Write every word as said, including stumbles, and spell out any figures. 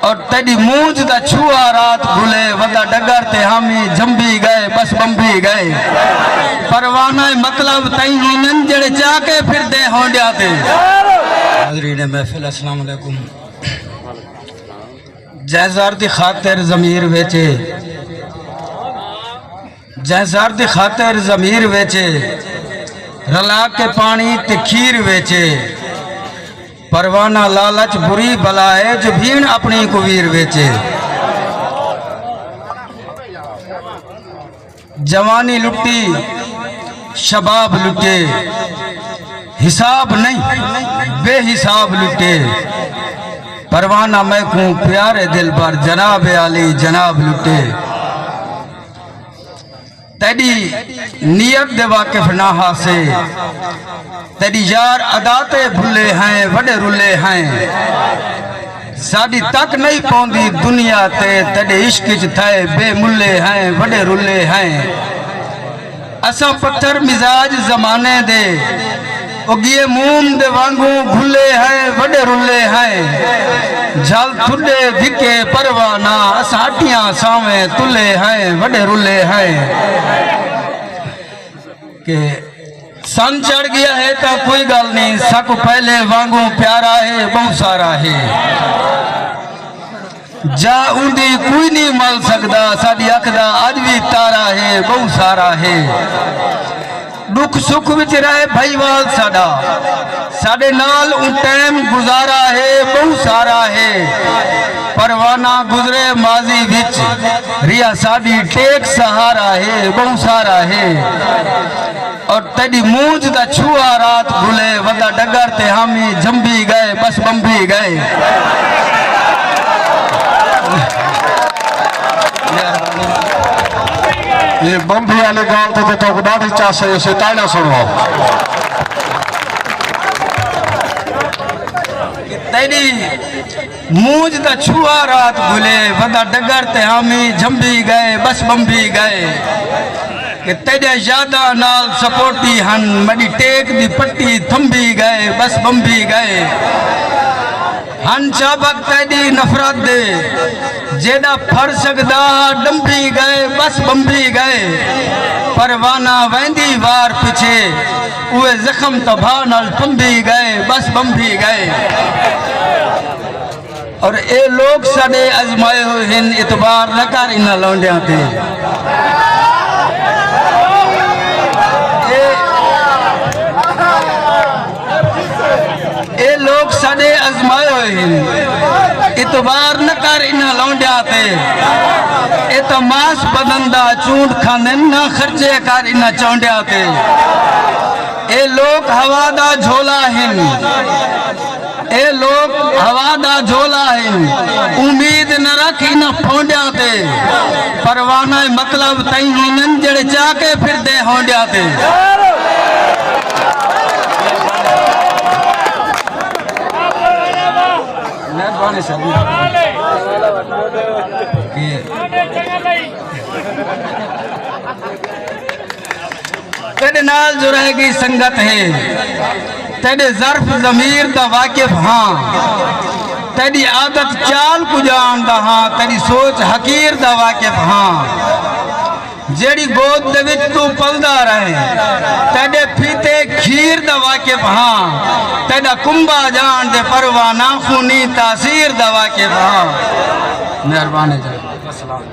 اور تیݙی مونجھ دا چھوا رات بھلے، ودا ڈگر تے حامی جنبھی ڳئے، بس ٻنبھی ڳئے۔ پروانہ مطلب تئیں ہونن جیڑھے چا کے پھردے ہونڈیاں تے۔ حاضرین محفل، السلام علیکم۔ جئیں زر دی خاطر ضمیر ویچے، جئیں زر دی خاطر ضمیر ویچے، رلا کے پاݨی تے کھیر ویچے۔ پروانہ لالچ بری بلا ہے، جو بھیݨ اپݨی کوں ویر ویچے۔ جوانی لٹی، شباب لٹے، حساب نہیں، بے حساب لٹے۔ پروانہ میکوں پیارے دلبر، جناب عالی جناب لٹے۔ تیݙی نیت دے واقف نہ ہاسے، تیݙی یار ادا تے بھلے ہیں، وݙے رلے ہیں۔ ساݙی تک نہیں پوندی دنیا تے، تیݙے عشق اچ تھئے بے ملے ہیں، وݙے رلے ہیں۔ اساں پتھر مزاج زمانے دے، اڳیے موم دے وانگوں گھلے ہیں، وݙے رلے ہیں۔ جھل تھݙے دھکے پروانہ، اساں اٹیاں سانویں تلے ہیں، وݙے رلے ہیں۔ کہ سن چڑھ ڳیا ہے تاں کوئی ڳالھ نہیں، ساکوں پہلے وانگوں پیارا ہے، ٻہوں سارا ہے۔ جا اوندی کوئی نی مل سڳدا، ساݙی اکھ دا اڄ وی تارا ہے، ٻہوں سارا ہے۔ ݙکھ سکھ وچ رہے بھائیوال ساݙا، ساݙے نال اوں ٹائم گزارا ہے، ٻہوں سارا ہے۔ پروانہ گزرے ماضی وچ، رہیا ساݙی ٹیک سہارا ہے، ٻہوں سارا ہے۔ اور تیݙی مونجھ دا چھوا رات بھلے، ودا ڈگر تے حامی جنبھی ڳئے، بس ٻنبھی ڳئے۔ یہ ٻنبھی والی ڳالھ تے تے تہاکوں ݙاڈھی چس آئی ہوسی، تاڑیاں سݨواؤ۔ تیݙی مونجھ دا چھوا رات بھلے، ودا ڈگر تے حامی جنبھی ڳئے، بس ٻنبھی ڳئے۔ کہ تیݙیاں یاداں نال سپورٹی ہن، میݙی ٹیک دی پٹی تھنبھی ڳئے، بس ٻنبھی ڳئے۔ ہن چابک تیݙی نفرت دے، جیݙا پھڑ سڳدا ہا ݙنبھی ڳئے، بس ٻنبھی ڳئے۔ پروانہ ویندی وار پچھے، اوہے زخم تباہ نال تھنبھی ڳئے، بس ٻنبھی ڳئے۔ اور اے لوگ ساݙے ازمائے ہوئے ہن، اعتبار نہ کر انہاں لونڈیاں تے۔ اے، اے لوگ ساݙے ازمائے ہوئے ہن، اعتبار نہ کر انہاں لونڈیاں تے۔ اے تاں ماس بدن دا چونڈ کھاندن، نہ خرچے کر انہاں چونڈیاں تے۔ اے لوگ ہوا دا جھولا ہن۔ اے لوگ ہوا دا جھولا ہن، امید نہ رکھ انہاں پھونڈیاں تے۔ پروانہ مطلب تئیں ہونن جیڑھے چا کے پھردے ہونڈیاں تے۔ مہربانی سر۔ تیݙے نال جو رہ ڳئی سنگت ہے، تیݙے ظرف ضمیر دا واقف ہاں، تیݙی عادت چال کوں ڄاݨدا ہاں، تیݙی سوچ حقیر دا واقف ہاں۔ جیڑھی گود دے وچ توں پلدا رہیں، تیݙے پھیتے کھیر دا واقف ہاں، تیݙا کنبہ ڄاݨ دے پروانہ خونی تاثیر دا واقف ہاں۔ مہربانی جناب۔ السلام۔